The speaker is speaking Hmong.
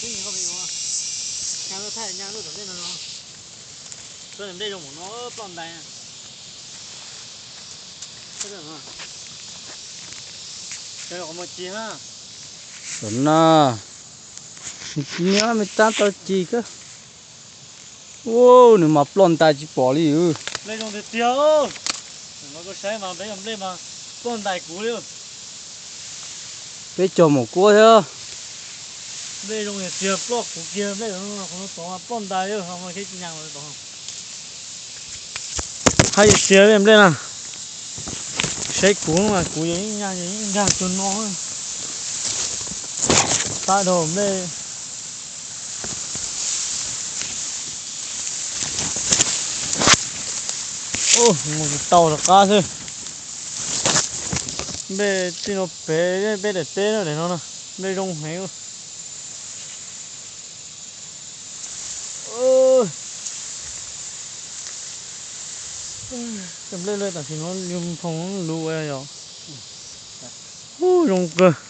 Nyag lub tom ntej no, nplej zoo mus no ploj ntais. Tam no, nws tsis nyob me tab tau ci kawg. Ua, nws mas ploj ntais tsis pom li. Nplej zoo tiag tiag. Saib mas peb cog nplej mas ploj ntais kuv li. Peb cog mus kuab thiab. Nplej zoo tiag tiag, ploj kuv kiag nplej, qhov no tod ploj ntais li, qhov no khib nyas tod. Hais tiag tiag nplej na, saib kuv mas kuv yog ib nyag, yog ib nyag cuag no. Tab dhau nplej. Mus tsis tau rov qab xwb. Nplej tij no pem peb daim teb no, daim no na, nplej zoo heev. Cov nplej lawm tam sim no yus nphoo lus yom. Ub, zoo kawg.